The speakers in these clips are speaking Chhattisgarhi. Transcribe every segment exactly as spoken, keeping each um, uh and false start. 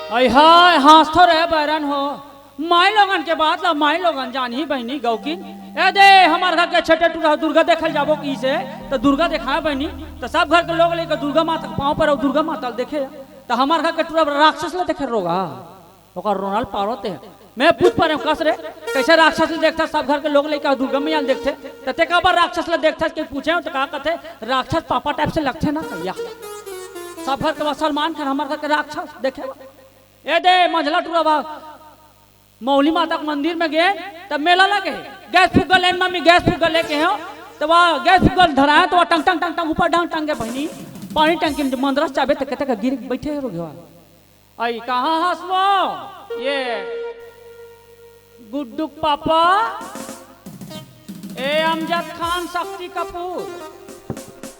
अई हाय, हाँसथो रे बैरन हो। माई लोगन के बात ला माई लोगन जानही बहिनी गौकिन। ए दे, हमर घर के छेटे टूरा दुर्गा देखल जाबो कहिसे, त दुर्गा देखाय बहिनी, त सब घर के लोग लइका दुर्गा माता के पाँव पर अउ दुर्गा माता ल देखे, त हमर घर के टूरा राक्षस ल देखे रोगा। ओकर रोना ल पारो ते। मैं पूछ परेंव कस रे, कइसे राक्षस ल देखथस, सब घर के लोग लइका दुर्गा मैया ल देखथे, त तें काबर राक्षस ल देखथस के पूछेंव, त का कथे, राक्षस पापा टाइप से लगथे ना कहिया। सब घर के मुसलमान खन हमर घर के राक्षस देखे। ए दे, मंझला टूरा बा, मौली माता के मंदिर में गेन, त मेला लगे। गैस फुग्गा लेन मम्मी, गैस फुग्गा लेके हो, त वहाँ गैस फुग्गा धराय, त वहाँ टंग टंग टंग टंग ऊपर डांग टंगे बहिनी, पानी टंकी में मंदरस चाबे त कते का गिर बइठे रोगे। अई कहाँ हस वो? ये गुड्डू के पापा, ए अमजद खान, शक्ति कपूर।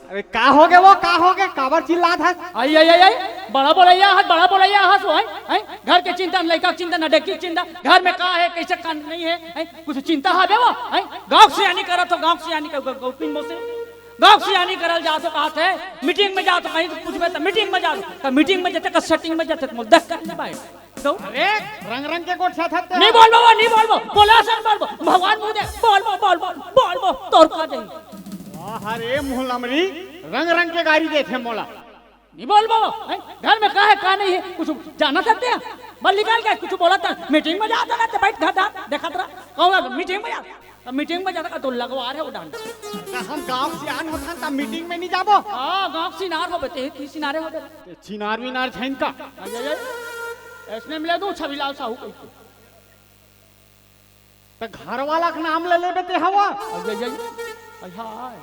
अरे का होगे वो, का होगे, काबर चिल्लात हस? अई अई अई अई, बड़ा बोलइया हस, बड़ा बोलइया हस वो, हैं? हैं? घर के चिंता न, लइका के चिंता न, डेकी के चिंता, घर में का हे, कइसे का नइ हे, हैं? कुछ चिंता हवे वो, हैं? गाँव के सियानी करत हो, गाँव के सियानी कर, गौ-, गौपिन मौसी। गाँव सियानी करल जात हो, कहत हे, मीटिंग में जात हो, कहीं कुछ में त मीटिंग में जात हो, त मीटिंग में जते का सेटिंग में जते, मोला देख कर नहीं भाई। तो अरे, रंग रंग के गोठियाथस ते। नहीं बोलबो, नहीं बोलबो, बोला सर बोलबो, भगवान मुँह दे, बोलबो, बोलबो, बोलबो, तोर का जाही। वाह रे मुँह लमरी, रंग रंग के गारी देथे मोला। नहीं बोलबो, हैं? घर में का हे, का नहीं हे, कुछ जानत हस ते? बस निकल के कुछ बोलत हस, मीटिंग में जात हस ना, त बइठ घर डार, देखत रह, कहूँगा मीटिंग में जात। त मीटिंग में जाथस का तो लगवा रहे हो डांड। त हम गाँव सियान होथन त मीटिंग में नहीं जाबो? हाँ, गाँव के सिनार होबे, ते ही सिनारे होबे। ते चिनार विनार झैन का? अरे, अरे, अइसने मिले दू छविलाल साहू कहिके। त घर वाला के नाम ले लेबे ते हवा? अरे, अरे, अरे, हाय।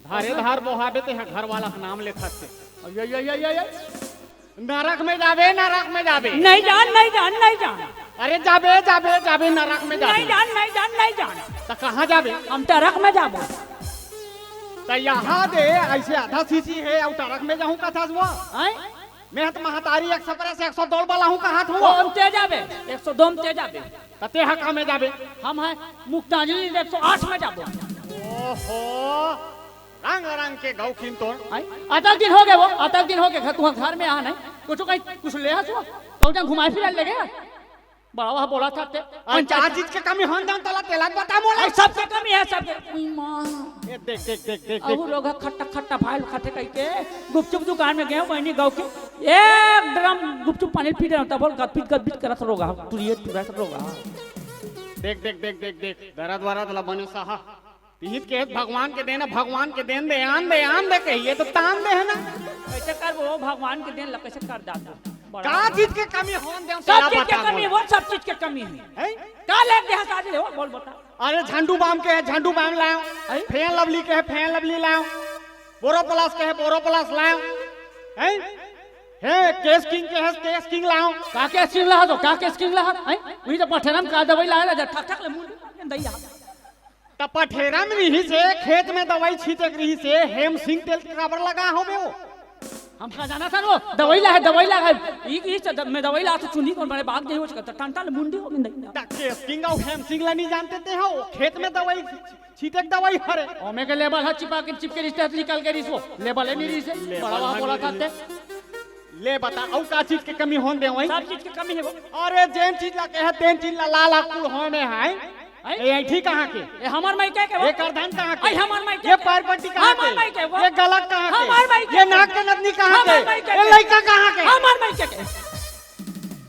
धारे धार बोहाबे ते ह घर वाला के नाम लेथस ते। अरे, अरे, अरे, अरे, अरे। नरक में जाबे, नरक में जाबे। नहीं जान, नहीं जान, नहीं जान। अरे जाबे, जाबे, जाबे, नरक में जाबे। नहीं जान, नहीं जान, नहीं जान। त कहाँ जाबे? हम टरक में जाबो। त यहाँ दे, अइसे आधा शीशी हे अउ टरक में जाहूँ कथस वो। हैं? मैं ह त महतारी एक्सप्रेस एक सौ दो वाला हूँ, कहाँ हूँ? ओ, हम ते जाबे, एक सौ दो में ते जाबे। त ते ह का में जाबे? हम ह मुक्तांजलि एक सौ आठ में जाबो। ओहो, रंग रंग के गौकिन तोर। आई, अतक दिन होगे वो, अतक दिन होगे, घर, तू घर में आ नहीं, कुछ कहीं, कुछ ले हस वो, तो जन घुमाए फिराए लेगे। बड़ा वहाँ बोलत हस ते। अरे, का चीज के कमी होन देन तोला, तेला बता मोला। अरे, सबके कमी हे, सबके। उई माँ। ए, देख, देख, देख, देख, देख। अहू लोग खट्टा, खट्टा भाई खाथे कहिके, गुपचुप दुकान में गेंव, बहिनी गौकिन, एक ड्रम गुपचुप पानी पी रहे हो, तब बोल गदपित, गदपित करत रोगा, टुरिए टुरत रोगा। देख, देख, देख, देख, देख, दरद वरद ला बने सहा। तिही त कहे भगवान के देन, भगवान के देन, दे आन, दे आन, दे कहिए त तान दे हे ना। कइसे करबो भगवान के देन ला, कइसे कर डारबो? बड़ा का चीज के कमी होन देन, सब चीज के कमी हे वो, सब चीज के कमी हे। हैं? का लेके दे हस आज ले वो, बोल बता। अरे झंडू बाम के हे, झंडू बाम लाएंव। हैं? फेयर लवली के हे, फेयर लवली लाएंव। बोरोप्लस के हे, बोरोप्लस लाएंव। हैं? हे, केश किंग के हे, केश किंग लाएंव। का केश किंग लाहत हो, का केश किंग लाहत हो? हैं? उही तो पठेरा में का दवई लाए ला जा, ठक ठक ले मुंह दई आ। त पठेरा में रिहिसे, खेत में दवई छींचे के रिहिसे, हेमसिंग तेल के काबर लगा होबे वो? हम का जानथन वो, दवई लाहे, दवई लाहे। ई, ई से द-, में दवई लाहे त चुनी कोन बड़े बाग देही वो, त टंटा ले मुंडी हो गई नहीं। त केश किंग अउ हेमसिंग ला नहीं जानते ते हो, खेत में दवई छींचे के दवई हरे। ओमे के लेबल ह चिपा के, चिपके रिहिस ते निकल के रिहिस वो, लेबल ही नहीं रिहिसे। लेबल बड़ा वहाँ ह बोला नहीं था ते। ले बता, अउ का चीज के कमी होन देवई? सब चीज के कमी हे वो। अरे जेन चीज ला कहे, तेन चीज ला ला ला कुल होने है। हैं? ए ऐठी कहाँ के? ए हमर माई के के वो? ए करधन कहाँ के? आई हमर माई के ये के? पैर पट्टी कहाँ हमर के? माई के वो? ये गलक कहाँ के? हमर माई के ये के? नाक के नथनी कहाँ हमर के? माई के ये के? लइका कहाँ के? हमर माई के के?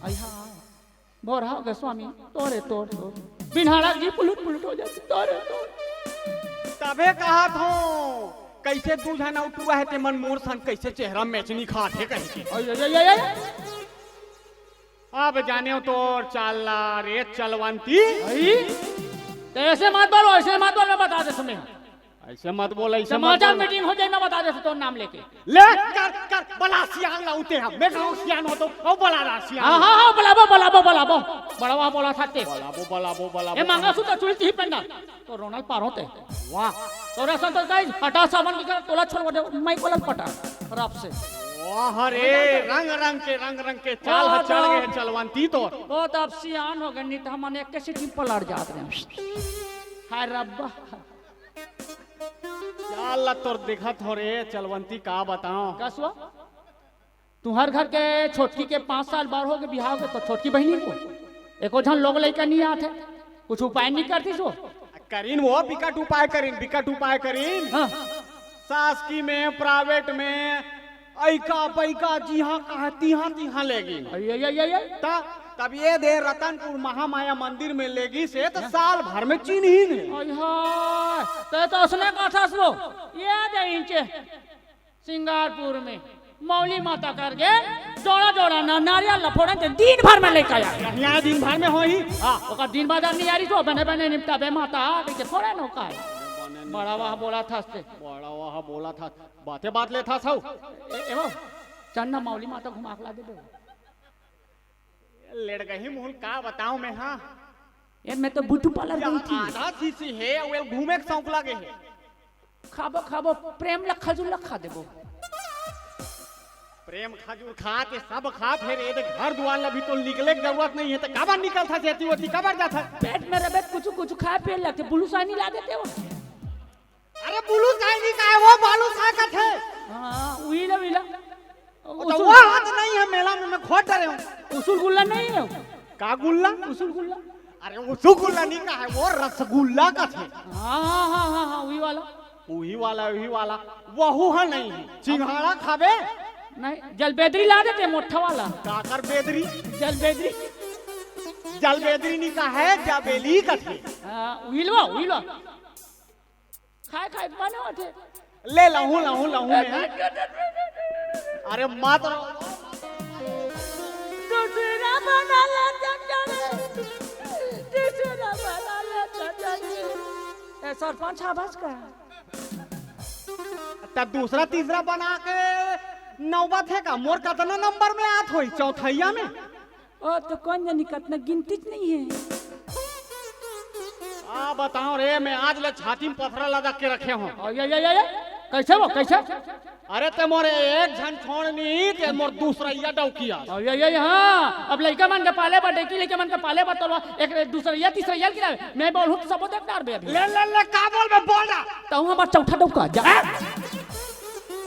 आई हाँ, बोरा हो गए स्वामी, तोरे तोर तोर। बिन्हाड़ा जी पुलुट पुलुट हो जाती, तोरे तोर। तभे कहत हों, कइसे दू झन अउ टूरा हे ते मन मोर सन कइसे चेहरा मैच नहीं खात हे कहिके। आई, आई, आई, आई, आई। अब जानेव तोर चाल ला रे चलवंती। आई? त अइसे मत बोलो, अइसे मत बोलो, मैं बता देथों मैं। अइसे मत बोल, अइसे मत बोल। मीटिंग हो जाए, मैं बता देथों तोर नाम लेके। ले कर, कर, बला सियान ला उते हम। मैं गाँव सियान होथों, अउ बला ला सियान। हाँ, हाँ, हाँ, बलाबो, बलाबो, बलाबो। बड़ा वहाँ बोला था ते। बलाबो, बलाबो, बलाबो। ए, मंगलसूत्र चुरी तिही पेंडा। तो रोना ल पारो ते। वाह। तोरे असन तो गाइस, हटा सावन की कर, तोला छोड़वा दे, मैं कोला पटा, रब से। वाह रे, रंग रंग के, रंग रंग के, चाल ह चढ़ गए चलवंती तोर। वो तो अब सियान हो गए, नहीं तो हमन एक के सीटी में पलट जात रहे। हाय रब्बा। चाल ला तोर देखत हों रे, चलवंती का बताओं। कसवा? तुंहर घर के छोटकी के पाँच साल बार होगे बिहाव के, त छोटकी बहिनी के एको झन लोग लइका नइ आत हे, कुछ उपाय नइ करतिस वो? करिन वो, बिकट उपाय करिन, बिकट उपाय करिन। हाँ। शासकीय में, private में, अइका पइका जिहाँ कहा तिहाँ तिहाँ ले गिन। अइ, अइ, अइ, अइ, अइ। त तब ये दे रतनपुर महामाया मंदिर में ले गिस हे त साल भर में चिन्हिन हे। अइ हाय, तैं तो असने कथस वो। ये दे इंचे सिंगारपुर में मौली माता करके जोड़ा जोड़ा ना नारियल ला फोड़न ते दिन भर में लेके आया। यहाँ दिन भर में होही। हाँ, ओकर दिन बाजार नइ आरी तो बने बने निपटाबे माता, कहिके थोड़े नो काय। बड़ा वाह बोलथस ते। बड़ा वाह बोलथस। बाते बात लेथस हौ। ए, ए वो, चल ना मौली माता घुमा के ला देबे। लेड़गही मुहून का बताऊं मैं, हाँ? ए, मैं तो बुटू पार्लर गई थी। आधा शीशी हे, वो घूमे के शौक लागे हे। खाबो, खाबो, प्रेम ला खजूर ला खा देबो। प्रेम खजूर खा के सब खा, फेर ये दे घर दुआर ला भी तो निकले के जरूरत नइ हे, त काबर निकलथस एती ओती, काबर जाथस? पेट में रहे कुछ, कुछ खाए पिए लगथे, बुलू सानी ला देते हो। अरे बुलू सानी का हे वो, बालू सानी कथे। हाँ, उही ला, उही ला। ओ, त उसूल- वो हाथ नइ हे मेला में, मैं खोज डरे हूँ। उसूल गुल्ला नइ हे? का गुल्ला? उसूल गुल्ला। अरे उसूल गुल्ला नइ का हे, वो रसगुल्ला कथे। हाँ, हाँ, हाँ, हाँ, हाँ, उही वाला। उही वाला, उही वाला। वहू ह नइ हे। सिंघाड़ा खाबे? नहीं, जलबेदरी ला देते, मोठा वाला। काकर बेदरी? जलबेदरी। जलबेदरी नइ का हे, जबेली कथे। हाँ, उही लो, उही लो। खाए खाए बने होथे। ले लहूं, लहूं, लहूं में। अरे मात रहो। दूसरा बना ले चटनी। दूसरा बना ले चटनी। ए, सरपंच आवाज का? त दूसरा तीसरा बना के नौबत हे का? मोर कतना नंबर में आत होही? चौथैया में? ओ, त कोन जनी कतना गिनतीच नइ हे। आ, बताओ रे, मैं आज ले छाती में पथरा लदा के रखे हूँ। अय, अय, अय, अय, कइसे वो, कइसे? अरे, ते मोर एक झन छोड़ नहीं, ते मोर दूसरइया डौकी आ। अय, अय, अय, हाँ, अब लइका मन के पाले बर, डेकी लइका मन के पाले बर, तो एक दूसरइया, तीसरइया ल गिनावे। मैं बोलहूँ त सबो देख डारबे अभी। ले, ले, ले, का बोलबे, बोल ना। तहूँ हमर चौथा डौका, जा।